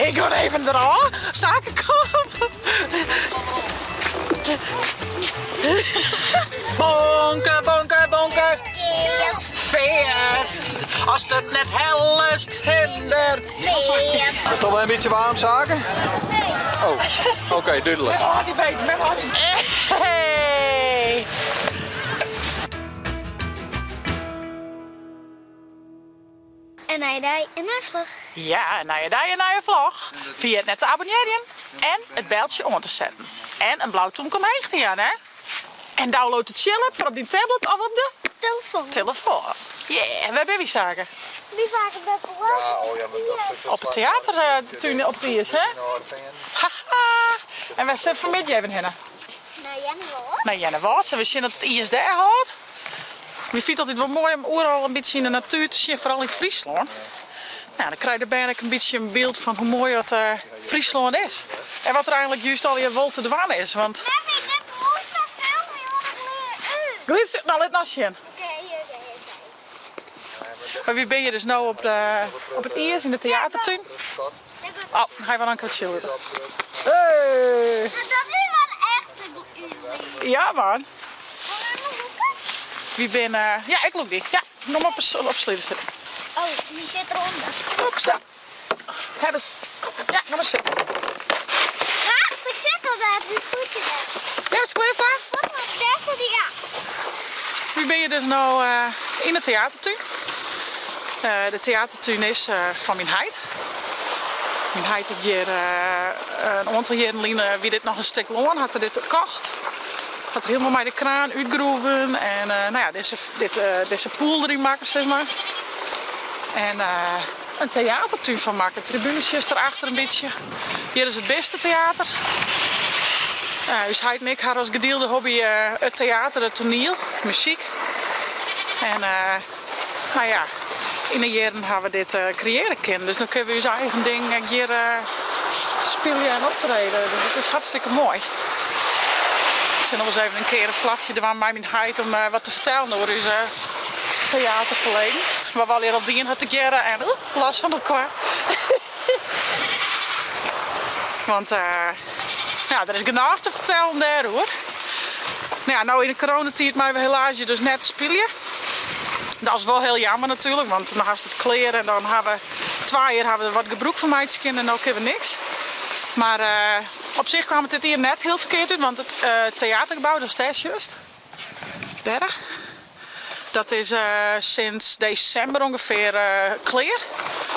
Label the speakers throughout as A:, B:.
A: Ik gean even derôf. Sake kom. Bonke, bonke, bonke. Feart. Ast it net hellest, hinder.
B: Feart. Is it al in bytsje waarm, Sake?
C: Nee.
B: Oh, oké, dúdlik.
A: Hâld dy beet, hâld dy. Hey!
C: In nije dei, in nije vlog.
A: Ja, in nije dei, in nije vlog. Ferjit net te abonnearjen en it beltsje oan te setten. En in blau tûmke omheech te jaan, hè? En download de Tsjil-app foar op dyn tablet of op de
C: Telefoan.
A: telefoan. Yeah, wêr binne wy, Sake?
C: Wy faak by Op
A: Op it teatertún op it iis, hè? Haha! En wêr sille we fanmiddei even hinne?
C: Nei Earnewâld.
A: Nei Earnewâld, sille we sjen oft it iis dêr hâldt? Wy fine it altyd wol moai om oeral in bytsje yn de natuer te sjen, foaral yn Fryslân. Nou, dan krije de bern ek in bytsje in byld fan hoe moai oft Fryslân is. En wat der eigenlik juist allegear wol te dwaan is, want...
C: Memmie, dit moast mar filmje, want ik lear út.
A: Glyft, nou lit no sjen.
C: Oké, oké, oké.
A: Mar wy binne hjir dus no op de, op it iis yn de teatertún. Oh, hy wol anke wat sjilde. Hey!
C: Dat is wel echt de
A: Ja man. Wy binne, ja ik lûk dy. Ja, no mar op slide sitte.
C: Oh, die sit eronder.
A: Hopsa. Hebbes. Ja, no mar sitte.
C: Wacht, ik sit al daar, die voetje daar.
A: Ja, is klear foar?
C: Daar zit hij, ja.
A: Wy binne hjir dus no yn de teatertún. De teatertún is fan myn heit. Myn heit hat hjir in oantal jierren lyn wie dit noch in stik lân, hat er dit kocht. Hat er hielendal mei de kraan útgroeven en no ja, dizze, dit, dizze poel deryn makke sis mar. En in teatertún fan makke. Tribune sjochst derachter in bytsje. Hjir is it bisteteater. Us heit en ik ha as gedielde hobby it teater, it toaniel, muzyk. En no ja, yn de jierren ha we dit kreëarje kinnen. Dus no kinne we ús eigen ding ek hjir spylje en optrede. Dus it is hartstikke moai. Ik sil noch ris even in kear in vlogje dwaan mei myn heit om wat te fertellen oer ús teaterferleden. Wat we allegear al dien ha tegearre en oeh, los fan elkoar. Want ja, der is genôch te fertellen dêroer. No ja, no yn de coronatiid meie we helaas hjir dus net spylje. Dat is wol hiel jammer natuerlik, want dan hast it klear en dan ha we twa jier ha we der wat gebrûk fan meitsje kinnen en no kinne we niks. Mar op sich kwam it dit jier net hiel ferkeard út, want it teatergebou, datst dêr sjochst, dêr, Dat is sinds desimber ûngefear klear.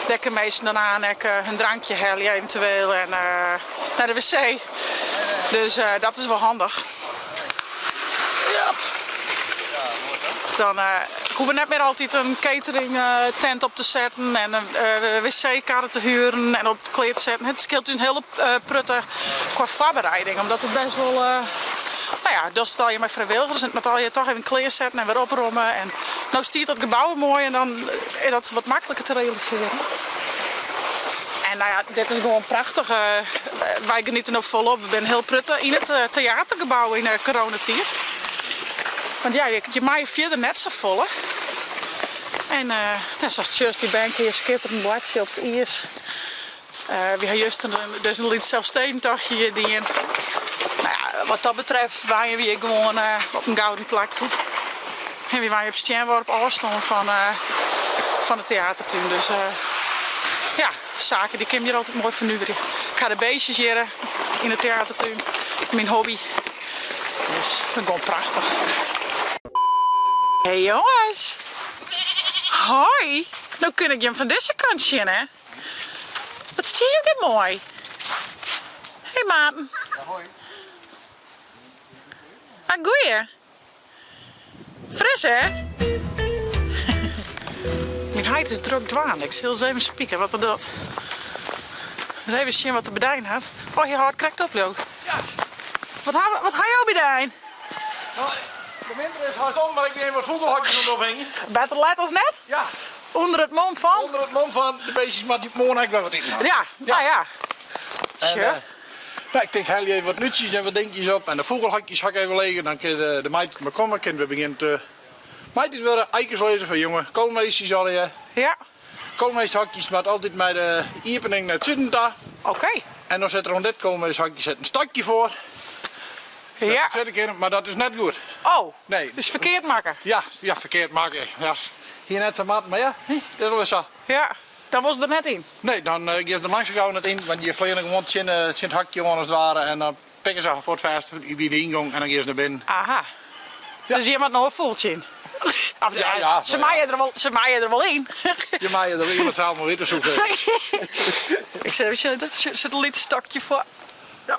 A: Dêr kinne minsken dan aan ek hun drankje helje eventueel en nei de wc. Dus dat is wol handich. Dan hoege we net mear altyd in catering tent op te setten en in wc-karre te huren en op klear te setten. It skeelt ús in hiele prutte kwa foarbereiding, omdat it best wol, no ja, dochst it allegear mei frijwilligers en it moat allegear toch even klearsetten en wer opromme. En no stiet dat gebou moai en dan is dat wat makliker te realisearjen. En no ja, dit is gewoan prachtich. Wy geniete no folop. We binne hiel prutte yn it teatergebou yn de coronatiid. Want ja, je meie fierder net safolle. En no, sa'tst sjochst, dy bern kinne hjir skitterend boartsje op it iis. Wy ha juster dus in lyts Elfstedentochtje hjir dien. No ja, wat dat betreft wenje wy ek gewoan op in gouden plakje. En wy wenje op stjernworp ôfstân fan, fan de teatertún. Dus ja, saken dy kin him hjir altyd moai fernuverje. Ik ha de beestjes hjir yn de teatertún, myn hobby. Dus dat is gewoan prachtich. Hey jonges! Hoi! No kin ik jim fan dizze kant sjen hè. Wat stean jo dêr moai. Hey Maarten.
B: Ja, hoi.
A: Ah, goeie. Fris hè? Myn heit is drok dwaande. Ik sil ris even spieken wat er docht. Ris even sjen wat er bedein hat. Oh, hy hâldt krekt op, leau ik.
D: Ja.
A: Wat ha, wat ha jo bedein?
D: No, de winter is hast om, mar ik bin wat fûgelhokjes oan it ophingjen.
A: Better let as net?
D: Ja.
A: Under it mom fan?
D: Under it mom fan, de beestjes moatte moarn ek wer wat iten ha.
A: Ja, nou ja. Sjoch.
D: Nou, ik tink helje even wat nútsjes en wat dinkjes op en de fûgelhokjes ha ik even lege. Dan kin de maitiid mar komme, kinne we begjinne te maitiid wurde, eikes lizze foar jonge koolmeesjes allegear.
A: Ja.
D: Koolmeeshokjes moat altyd mei de iepening nei it suden ta.
A: Oké.
D: En dan sit der oan dit koolmeeshokje sit in stokje foar.
A: Ja.
D: Dat kin, mar dat is net goed.
A: Oh.
D: Nee.
A: Dus ferkeard makke.
D: Ja, ja, ferkeard makke. Ja. Hie net sa moatten, mar ja, dat is wol sa.
A: Ja, dan wol se der net yn.
D: Nee, dan gean se der lang sa gau net yn, want je fleane gewoan tsjin tsjin it hokje oan as it ware en dan pikke se har fuort fêst by de yngong en dan gean se nei binnen.
A: Aha.
D: Ja.
A: Dus hjir moat no in fûgeltsje yn. Of,
D: Ja, ja,
A: se
D: nou ja.
A: meie der wol, se meie der wol yn.
D: Je meie der wol yn, mar sels mar witte soe ik sizze.
A: Ik sil even sjen, der sit in lyts stokje foar.
D: Ja.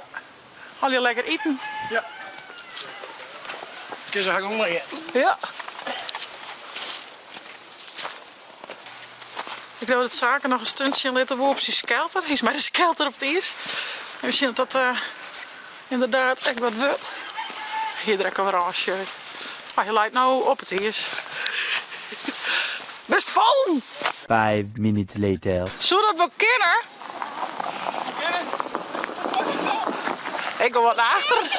A: Al je lekker iten.
D: Ja. Kin se har gong mar
A: Ja. Ik leau dat Sake noch in stunt sjen litte woe op syn skelter. Hy is mei de skelter op it iis. Even sjen oft dat eh, ynderdaad ek wat wurdt. Hier der ek alwer ôfsjeu. Mar hy leit no op it iis. Bist fallen!
E: 5 minutes later.
A: Soe dat wol kinne? Ik kom wat nei achteren.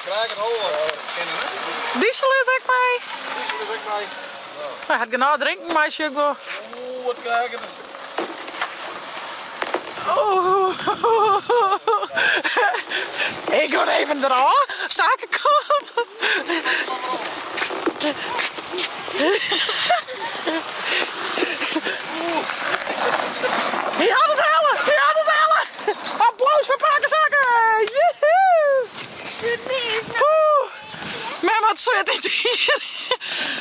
B: Krijg het holle kennen, hè?
A: Diesel is ek mei.
B: Diesel is ek mei.
A: Hy hat genôch drinken mei, sjoch ik wol.
B: Oeh, wat krijg ik het.
A: Oeh. Ik word even erôf. Sake kom. Hy hat it helle! Hy hat it helle! Applaus foar pake Sake! Joehoe! Oeh, mem hat swit yn it hier.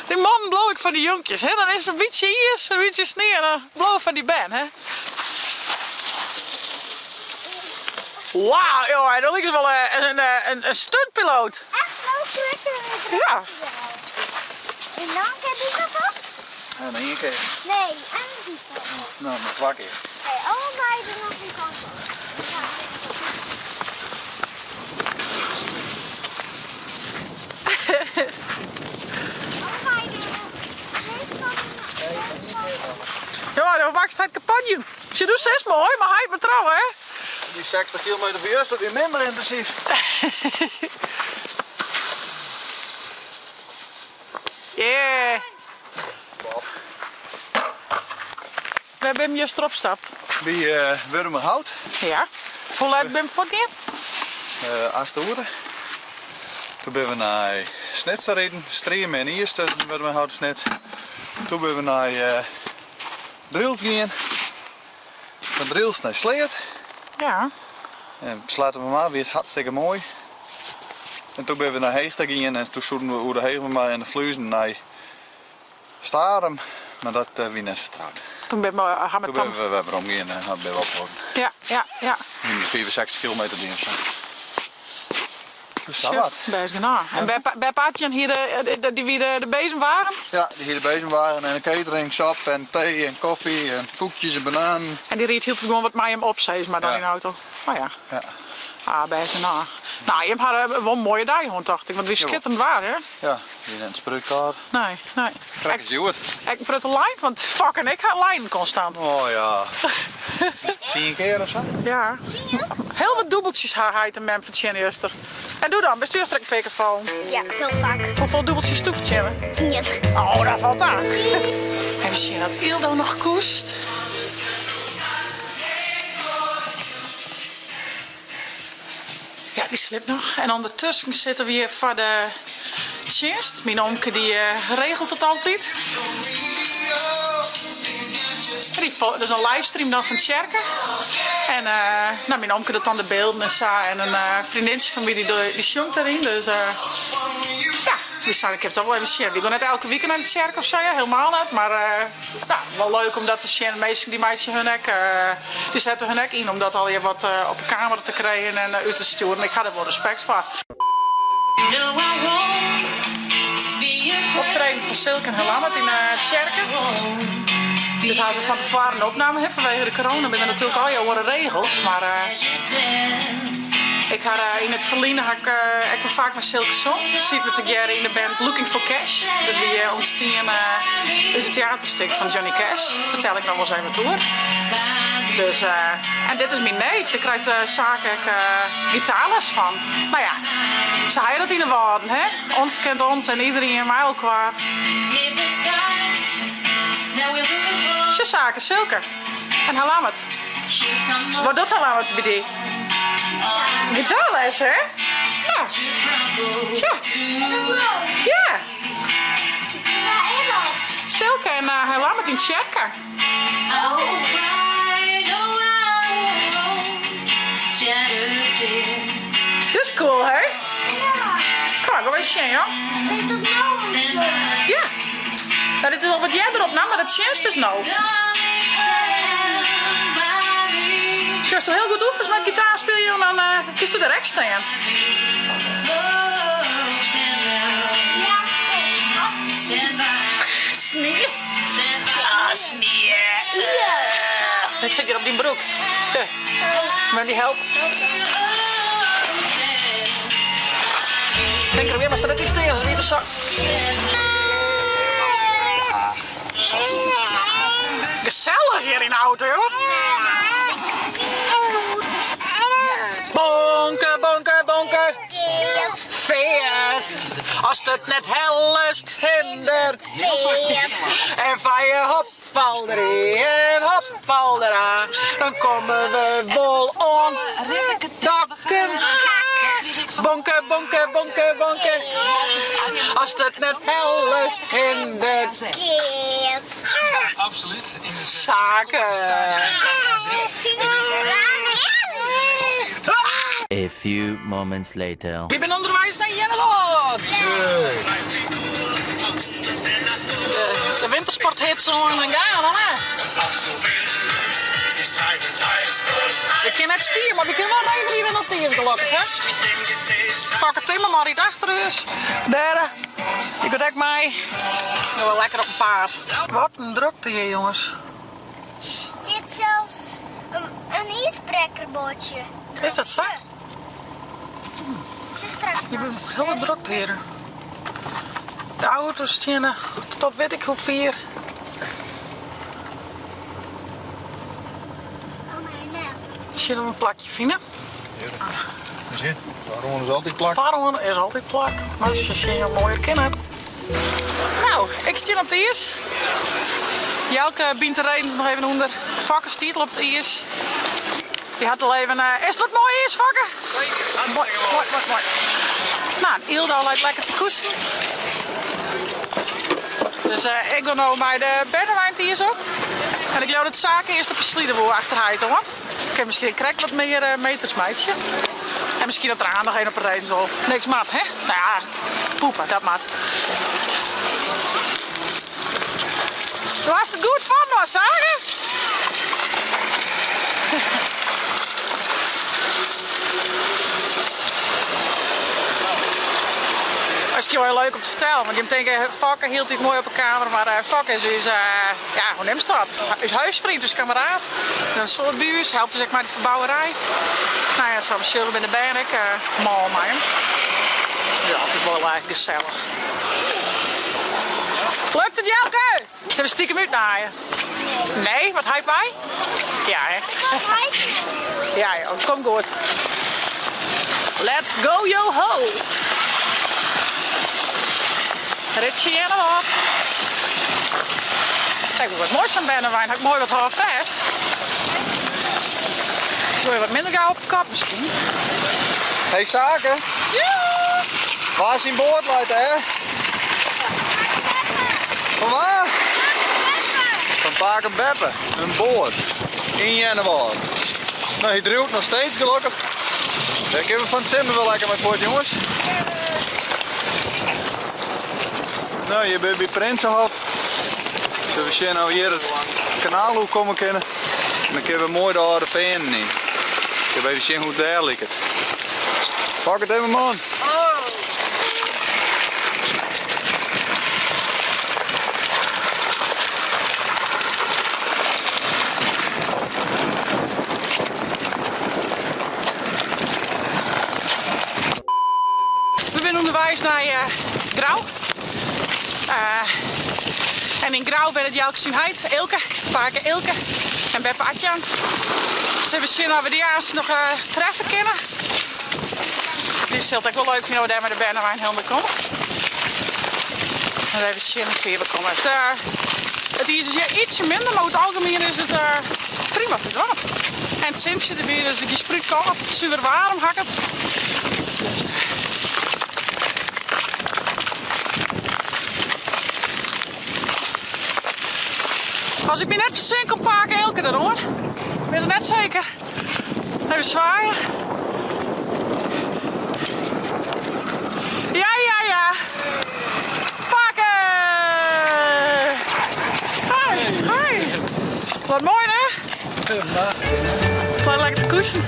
A: Dy mannen bliuwe ek fan dy jonkjes, hè? Dan is it in bytsje iis, in bytsje snie en dan bliuwe fan dy bern, hè? Wauw, jongen, dat liket wol in stuntpiloot.
C: Echt no krikke we
A: Ja.
C: En dan kin dy kant op?
B: En ien kear.
C: Nee, en dy kant op.
B: No, mar twa kear.
C: Nee, allebei der noch in kant op. Ja. Allebei de deze kant en deze kant op.
A: Jongen, de wakst hat kapot jûn. Sjoch, do sis moai, mar heit betrouwe, hè?
B: Dy 60 kilometer fan juster wie minder yntinsyf.
A: Yeah. Wêr binne juster opstapt?
B: By Wurdumerhout.
A: Ja. Hoe let binne fuortgien?
B: 8 oere. Toen binne we nei Snits ta riden, stream en iis tusken Wurdumerhout en Snits. Toen binne we nei Drylts gien. Fan Drylts nei Sleat.
A: Ja.
B: En Sleattemermar wie it hartstikke moai. En toen binne we nei Heech ta gien en toen soenen we oer de Hegemermar en de Fluezen nei Starum, mar dat wie net fertroud.
A: Toen binne we, ha we
B: Toen binne we wer werom gien en binne we opholden.
A: Ja, ja, ja.
B: Yn de 65 kilometer dien sa. Dus sa wat.
A: Bêst genôch. En by Patjen hie de, dy wie de bezemwagen?
B: Ja, dy hie de bezemwagen en de catering, sop en tee en koffie en koekjes en bananen.
A: En dy ried hieltyd gewoan wat mei him op, sis mar, dan
B: Ja.
A: yn de auto. Oh ja.
B: Ja.
A: Ah, bêst genôch. No, jim ha wol in moaie dei hân, tocht ik, want it wie skitterend waar, hè?
B: Ja, wie net in sprutkaart.
A: Nee, nee.
B: Krekt as hjoed.
A: Ek in protte lein, want Fokke en ik ha leinen konstant.
B: Oh ja. 10 kear of sa?
A: Ja. Hiel wat dûbeltsjes ha heit en mem fertsjinne juster. En doe dan, bist juster ek in pear kear fallen?
C: Ja, hiel faak.
A: Hoefolle dûbeltsjes do fertsjinne?
C: Ien.
A: Oh, dat falt ta. Even sjen oft Ildo noch koest. Ja, dy sliept noch. En ûndertusken sitte we hjir foar de tsjinst. Myn omke dy regelt it altyd. Dat is in livestream dan fan tsjerke. En no, myn omke docht dan de bylden en sa. En in freondintsje fan my dy sjongt deryn. Dus ja, wy seinen ik kin it toch wol even sjen. Wy gean net elke wike nei de tsjerke of sa, ja, helemaal net. Mar No, wol leuk om dat te sjen. Minsken dy meitsje hun ek, dy sette hun ek yn om dat allegear wat op 'e kamera te krijen en út te stjoeren. Ik ha der wol respekt foar. Optreden fan Silke en Herlammert yn 'e tsjerke. Dit ha se fan tefoaren opnaam. Hè, fanwege de corona binne der natuerlik allegear oare regels. Mar ik ha yn it ferline ha ik ek wol faak mei Silke song. Sieten we tegearre yn de band Looking for Cash. Dat wie ûntstien. Ut it teaterstik fan Johnny Cash. Fertel ik noch wolris even wat oer. Dus, en dit is myn neef, dêr krijt Sake ek gitaarles fan. No ja, sa ha je dat yn de Wâlden, hè? Ons kent ons en iederien mei elkoar. Sjoch Sake, Silke en har Lammert. Wat docht har Lammert by dy? Gitaarles, hè? Nou, tja. Ja.
C: Wa is dat?
A: Silke en har Lammert yn tsjerke. Dit is cool, hè?
C: Ja.
A: Kom, go even sjen, joh.
C: Is dat no al sjoen?
A: Ja. Nou, dit is al wat earder opnaam, mar de tsjinst is no. Sjoch, ast hiel goed oefenst mei gitaarspyljen, dan kinst do der ek stean. Snie. Ah, snie. Ik sit hjir op dyn broek. Mem dy help. Tink der weer, mar net yn stean, dan wie de sok. Gesellich hjir yn de auto, joh. Bonke, bonke, bonke. Feart. Ast it net hellest, hinder. En fan je hop fal der en hop fal der a. Dan komme we wol oan Dokkum. Bonke, bonke, bonke, bonke. Ast it net hellest, hinder. Sake.
E: A few moments later.
A: Wy binne ûnderweis nei Earnewâld! De wintersporthits oan en gaan, hè? We kinne net skye, mar we kinne wol reedriden op it iis gelokkich, hè? Fokke Timmerman rydt achter ús. Dêr, dy giet ek mei. Gean we lekker op 'en paad. Wat in drokte hjir, jonges.
C: Stiet sels in iisbrekkerboatsje.
A: Is dat sa? Je binne hiel drokte hjir. De auto's steane tot wit ik hoe fier. Sjen of we in plakje fine.
B: Foaroan is altyd plak.
A: Foaroan is altyd plak. Mar se sjen jo moaier kin it. Nou, ik stean op it iis. Jelke bynt de redens noch even ûnder. Fokke stiet al op it iis. Dy hat al even. Eh, is it wat moai iis, Fokke? Moai, moai, moai, moai. Nou, Yldo leit lekker te koesen. Dus eh, ik gean no mei de bernewein it iis op. En ik leau dat Sake earst op 'e slide woe achter heit oan. Kin miskien krekt wat mear eh, meters meitsje. En miskien dat der aan noch even op 'e redens wol. Niks moat, hè? Nou ja, poepe, dat moat. Do hast it goed foarinoar, Sake. Miskien wol leuk om te fertellen, want jim tinke Fokke hieltyd moai op 'e kamer, mar eh, Fokke is ús, eh, ja, hoe neamst dat? Ús huisvriend, ús kameraad. In soad by ús, helpt ús ek mei de ferbouwerij. Nou ja, sa sjogge binne de bern ek eh, mâl mei him. Ja, altyd wol gesellich. Lukt it Jelke? Sille we stiekem útnaaie? Nee, wat heit by? Ja, hè? Ja, joh, kom goed. Let's go yo ho! Ritsje Earnewâld. Kijk, wat moai sa'n bernewein. Ha ik moai wat hâldfêst. Doe je wat minder gau op de kop miskien.
B: Hey Sake.
A: Ja!
B: Wa syn boat leit hè? Fan wa? Fan pake en beppe. In boat. Yn Earnewâld. Nou, hy driuwt noch steeds gelokkich. Dêr kinne we fan it simmer wol lekker mei fuort, jonges. Nou, hjir binne we by Prinsenhof. Sille we sjen oft we hjir it kanaal oer komme kinne. En dan kinne we moai de Alde Feanen yn. Kinne we even sjen hoe't it dêr liket. Pak it even, man.
A: We binne ûnderweis nei Grou. En yn Grou wennet Jelke syn heit, Eelke, pake Eelke en beppe Atjan. Sille we sjen oft we dy aanst noch treffe kinne. Dy sil it ek wol leuk fine as we dêr mei de bernewein hielendal komme. Mar even sjen hoe fier we komme. It, eh, it iis is hjir ietsje minder, mar oer it algemien is it eh, prima te dwaan. En it sintsje derby, dus it giet sprútkâld, suver waarm ha ik it. Dus, As ik my net fersin komt pake Eelke der oan. Ik wit it net seker. Even swaaien. Ja, ja, ja. Pake! Hi, hi. Wat moai, hè? Leit lekker te koesen.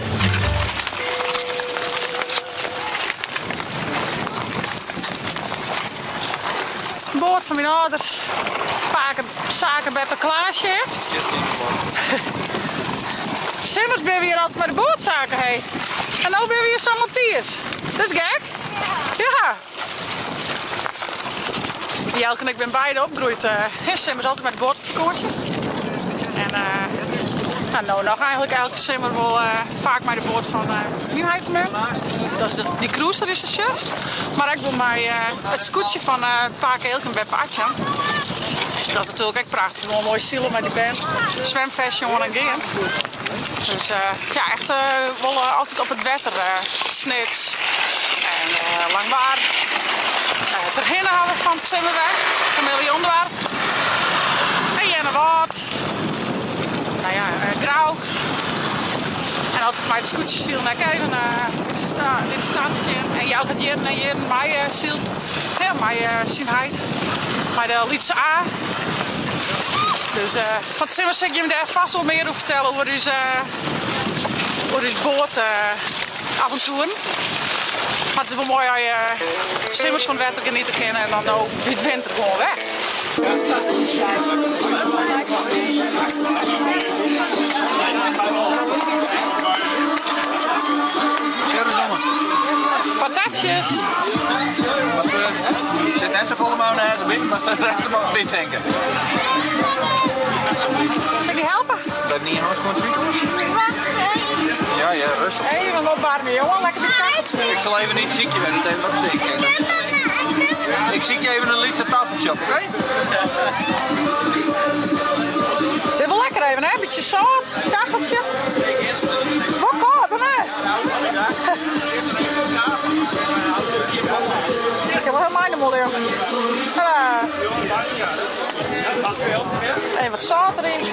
A: Boat fan myn âlders. Pake, Sake, beppe Klaasje. Simmers binne we hjir altyd mei de boat, Sake, hé. En no binne we hjir sa mei iis. Dat is gek. Ja. Jelke en ik binne beide opgroeid uh, simmers altyd mei de boat op fakânsje. En uh, no noch eigentlik elke simmer wol uh, faak mei de boat fan myn heit en mem. Dat is de, dy cruiser is der sjochst. Mar ek wol mei it skûtsje fan pake Eelke en beppe Atjan. Dat is natuerlik ek prachtich. Gewoan moai sile mei dy bern. Swimfestje oan en gean. Dus ja, echt wol altyd op it wetter. Snits en Langwar. Terherne hawwe we fan 't simmer west. Kameleondoarp. En Earnewâld. No ja, Grou. En altyd mei it skûtsje silen ek even by de start sjen. En Jelke hat jierren en jierren mei syld. Ja, mei syn heit. Mei de lytse A. Dus fan 't simmer sil ik jim dêr fêst wol mear oer fertelle oer ús, oer ús boatavontoeren. Mar it is wol moai as je simmers fan it wetter geniete kinne en dan no by 't winter gewoan wer. Patatsjes!
B: Sit net safolle mayonaise by, mar de rest der by tinke.
A: Sil ik dy helpe?
B: Dat niet in ons Ja, ja, rustig.
A: Even opwarmen, jongen. Lekker de kacheltje.
B: Ik zal even niet ziekje werden, het even wat steken. Ik zie je even een lytse tafeltje op, oké?
A: Dit wol lekker even, hè? Bytsje sâlt, kacheltsje. Wol kâld, hè? Ik heb wel heel mijn mol, joh. Even wat sâlt deryn.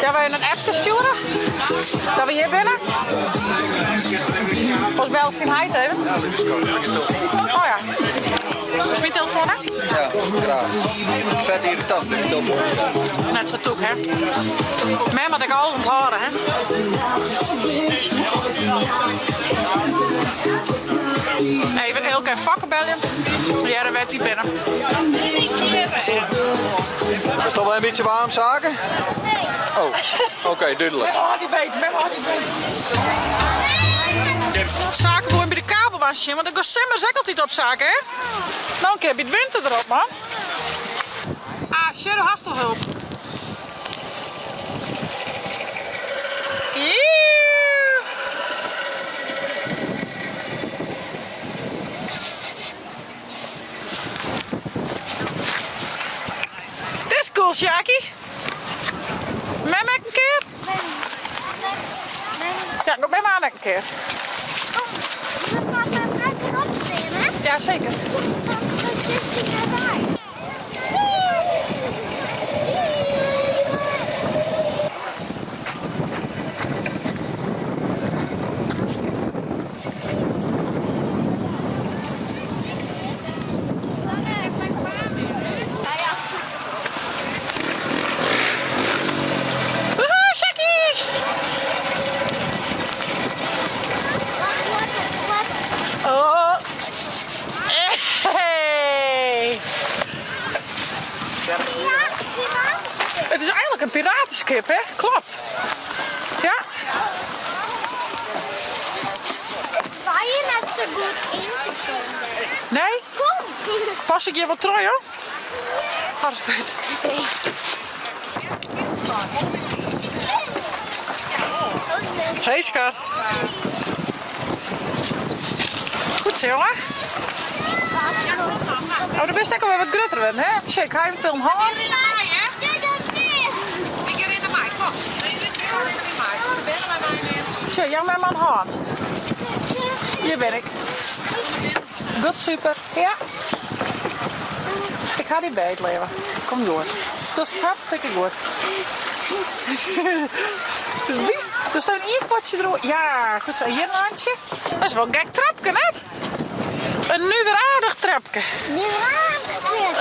A: Ja, wy in appke stjoere? Dat we hjir binne? Oars bellest dyn heit even. Oh ja. Is myn telefoan hè?
B: Ja, graach. Fet irritant, de telefoan.
A: Net sa tûk, hè? Mem moat ik al ûnthâlde, hè? Even Eelke en Fokke belje. Hearre wêr't dy binne.
B: Is it al wer in bytsje waarm, Sake?
C: Nee.
B: Oh, oké, dúdlik.
A: Mem hâldt dy beet, mem hâldt dy beet. Sake woe him by de kabelbaan sjen, want dêr giest simmers ek altyd op, Sake, hè? No in kear by 't winter derop, man. Ah, sjoch, do hast al hulp. Dit is cool, Sjaki. Mem ek in kear? Ja, kom mem oan ek in kear.
C: Kom, we gaan lekker opstaan, hè?
A: Ja, seker.
C: Dan zit hij erbij.
A: Woehoe, Sjaki! Oh. Hey! It is eigentlik in pirateskip, hè? Klopt. Ja.
C: Waar je net zo goed in te komen.
A: Nee?
C: Kom!
A: Pas ik hjir wat troch, joh? Hartstikke. Hey skat. Goed zo, jongen. Oh, do bist ek alwer wat grutter wurden, hè? Sjoch, ik ha eventueel in hân. Sjoch, jou my mar in hân. Hjir bin ik. Goed, super. Ja. Ik ha dy beet, leave. Komt goed. Dochst hartstikke goed. Dochst even ien fuotsje deroer. Ja, goed zo. Hjir in hantsje. Dat is wol in gek trapke, net? In nuveraardich trapke.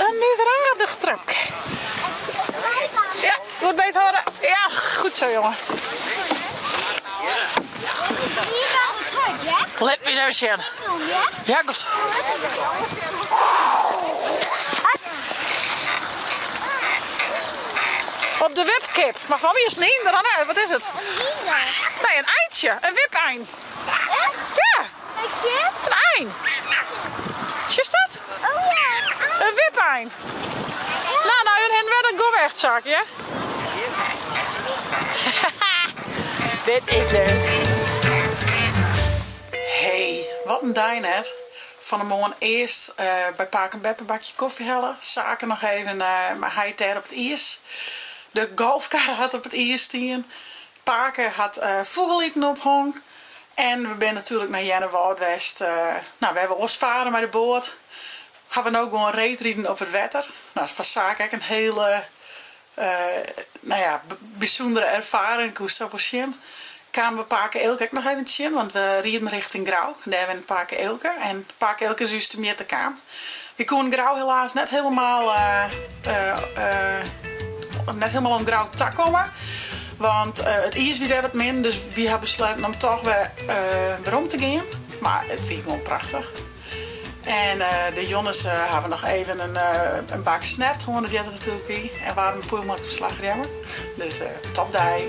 A: In nuveraardich trapke. Ja, goed beet hâlde. Ja, goed zo, jongen. Lit my even sjen. Ja, goed. Op de wipkip. Mar fan wie is het een eender dan? Wat is it? Nee, in eintsje. In wipein. Ja. In ein. Sjochst dat? In wipein. Nou, nou, hun hen wer go weg, Chuck, ja? Dit is leuk. Hey, wat in dei net. Fan 'e moarn earst by pake en beppe in bakje kofje helle. Sake noch even mei heit dêr op it iis. De golfkar hat op it iis stien. Pake hat fûgeliten ophong. En we binne natuerlik nei Earnewâld west. No, wêr't we oars fare mei de boat, ha we no gewoan reedriden op it wetter. No, dat foar Sake ek in hiele, no ja, bysûndere erfaring. Ik koe it wol sjen. Kamen we pake Eelke ek noch even tsjin, want we rieden richting Grou. Dêr wennet pake Eelke en pake Eelke is ús temjitte kaam. Wy koenen Grou helaas net helemaal, net helemaal oan Grou takomme, want it iis wie dêr wat min. Dus wy ha besletten om toch wer werom te gean. Mar it wie gewoan prachtich. En de jonges hawwe noch even in bak snert hân, dat heart der natuerlik by. En waarme poermelk op slachrjemme. Dus topdei.